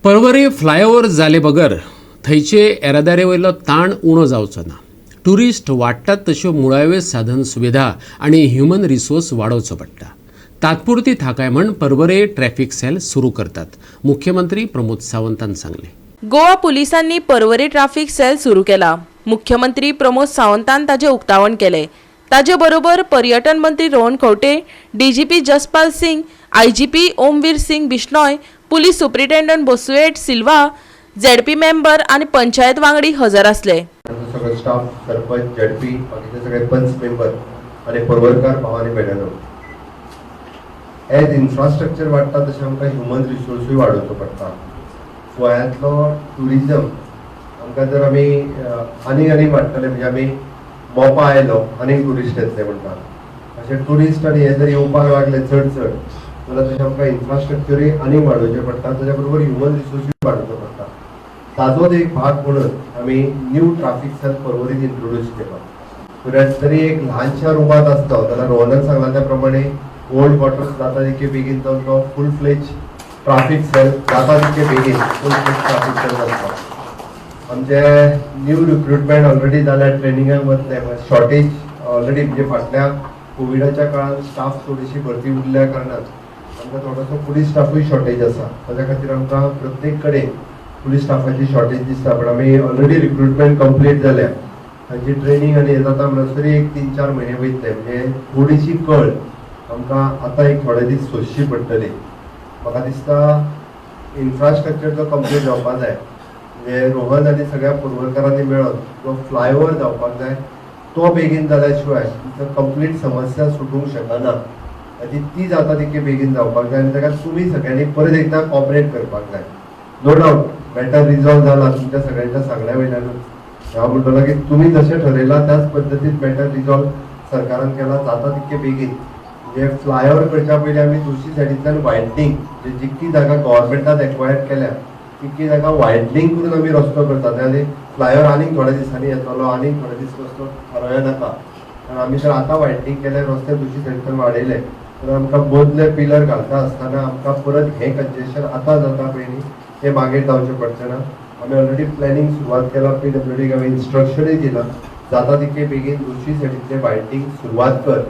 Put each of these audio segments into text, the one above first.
Porvorim flyover जाले बगर थंयचे येरादारी वयलो ताण उणो जावचो ना. ट्युरिस्ट वाडटात तश्यो मुळाव्यो साधन सुविधा आनी ह्युमन रिसोर्स वाडोवचो पडटा. तात्पुरती थाकाय म्हण पर्वरे ट्रॅफिक सेल सुरू करतात, मुख्यमंत्री प्रमोद सावंतान सांगलें. गोवा पुलिसांनी पर्वरी ट्राफिक सेल सुरू केला. मुख्यमंत्री प्रमोद सावंतान ताजें उक्तावण केलें. ताजे बरोबर पर्यटन मंत्री Rohan Khaunte, DGP Jaspal Singh, IGP Omvir Singh Bishnoi, police superintendent Bosuet Silva, ZP member आनी पंचायत वांगडी हजर आसले. आमचो सगळो स्टाफ, सरपंच, झेडपी, बाकीचे सगळे पंच मेंबर आनी पर्वरकार भाव आनी भयणांनो, एज इन्फ्रास्ट्रक्चर वाडटा तशें आमकां ह्युमन रिसोर्सूय वाडोवचो पडटा. गोंयांतलो ट्युरिजम आमकां जर आमी आनीक आनीक वाडटले, म्हणजे आमी मोपा आयलो, आनीक ट्युरिस्ट येतले म्हणटा, अशें ट्युरिस्ट आनी हे जर येवपाक लागले चड चड जाल्यार तशें आमकां इन्फ्रास्ट्रक्चरूय आनीक वाडोवचें पडटा, ताच्या बरोबर ह्युमन रिसोर्सूय वाडोवचो पडटा. ताजोच एक भाग म्हणून आमी न्यू ट्राफीक सेल पर्वरीत इंट्रोड्यूस केलो. फुडें जरी एक ल्हानशा रुमांत आसलो जाल्यार रोहनान सांगला त्या प्रमाणे ओल्ड क्वॉर्टर्स जाता तितके बेगीन जावन तो फूल फ्लेज ट्राफीक सेल, जाता तितके बेगीन फूल फ्लेज ट्राफीक सेल जातलो. आमचे न्यू रिक्रुटमेंट ऑलरेडी जाल्या, ट्रेनिंगाक वतले. शॉर्टेज ऑलरेडी, म्हणजे फाटल्या कोविडाच्या काळान स्टाफ थोडीशी भरती उरल्या कारणान आमकां थोडोसो पुलीस स्टाफूय शॉर्टेज आसा. ताच्या खातीर आमकां प्रत्येक कडेन पुलीस स्टाफाची शॉर्टेज दिसता, पण आमी ऑलरेडी रिक्रुटमेंट कंप्लीट जाल्या. तांची ट्रेनिंग आनी हें जाता म्हणसर एक 3-4 म्हयने वयतले. म्हणजे थोडीशी कळ आमकां आतां एक थोडे दीस सोंसची पडटली. म्हाका दिसता इन्फ्रास्ट्रक्चर जो कंप्लीट जावपाक जाय, म्हणजे रोहन आनी सगळ्या पर्वरकारांनी मेळोन जो फ्लायओवर जावपाक जाय, तो बेगीन जाल्या शिवाय कंप्लीट समस्या सुटूंक शकना. आनी ती जाता तितके बेगीन जावपाक जाय आनी ताका तुमी सगळ्यांनी परत एकदां कॉपरेट करपाक जाय. नो डावट मॅटर रिजॉल्व जाला तुमच्या सगळ्यांच्या सांगण्या वयल्यानूच. हांव म्हणटलो की तुमी जशें ठरयलां त्याच पद्दतीन मॅटर रिजॉल्व सरकारान केला. जाता तितके बेगीन, म्हणजे फ्लायओवर करच्या पयलीं आमी दुसरी सायडींतल्यान वायडनींग, म्हणजे जितकी जागा गव्हर्मेंटान एक्वायर्ड केल्या तितकी जागा वायडनींग करून आमी रस्तो करतात. आनी फ्लायओवर आनीक थोड्या दिसांनी येतलो, आनीक थोडे दीस रस्तो थारोवया नाका, कारण आमी जर आतां वायडनींग केलें, रस्ते दुसरी सायडींतल्यान वाडयले तर आमकां मदले पिलर घालता आसतना आमकां परत हें कंजेशन आतां जाता पळय न्ही, तें मागीर जावचें पडचें ना. आमी ऑलरेडी प्लॅनिंग सुरवात केला. पीडब्ल्यूडीक हांवें इन्स्ट्रक्शनूय दिलां, जाता तितके बेगीन दुसरी सायडींतलें वायडनींग सुरवात कर.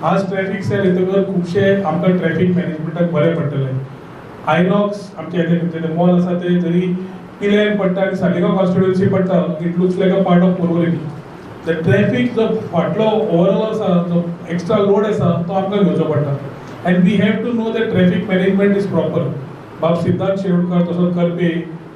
आज ट्रॅफिक सेल येतकर खुबशे आमकां ट्रॅफिक मॅनेजमेंटाक बरें पडटलें. आयनॉक्स आमचे हेते मॉल आसा, ते जरी पिलेन पडटा आनी सालिगांव कॉन्स्टिट्युएन्सी पडटा, it looks like a part of Porvorim. The traffic जो फाटलो ओवरऑल आसा, जो एक्स्ट्रा लोड आसा, तो आमकां घेवचो पडटा and we have to know that traffic management is proper. बाब सिद्धार्थ शिरोडकर, तसोच करपे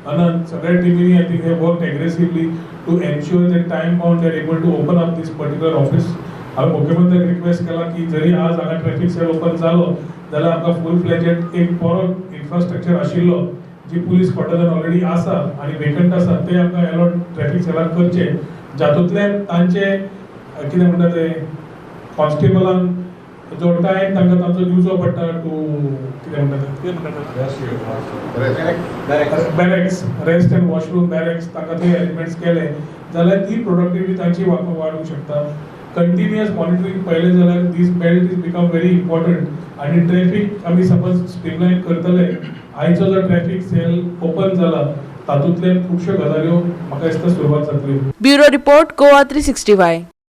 अनंत, सगळ्या टिमीनी I think have worked aggressively to ensure that time bound they are able to open up this particular office. हांवें मुख्यमंत्र्याक request केला की जरी आज हांगा ट्रॅफिक सेल ओपन जालो जाल्यार आमकां फूल फ्लेजेड एक बरो इन्फ्रास्ट्रक्चर आशिल्लो, जी पुलीस क्वॉर्टर्सान ऑलरेडी आसा आनी वेकंट आसा, ते आमकां एलॉट ट्रॅफिक सेलाक करचे, जातूंतल्यान तांचे कितें म्हणटा ते कॉन्स्टेबलान जो टायम तांकां तांचो दिवचो पडटा टू कितें म्हणटा ते barracks, rest and washroom barracks, तांकां थंय अरेंजमेंट्स केले जाल्यार ती प्रोडक्टिविटी तांची वाडूंक शकता. कंटिन्युअस मॉनिटरींग पळयलें जाल्यार this belt is become very important आनी ट्रॅफिक आमी सपोज स्ट्रीमलायन करतले. आयचो जो ट्रॅफिक सेल ओपन जाला, तातूंतल्यान खुबश्यो गजाल्यो म्हाका दिसता सुरवात जातली. Bureau report, Goa 365.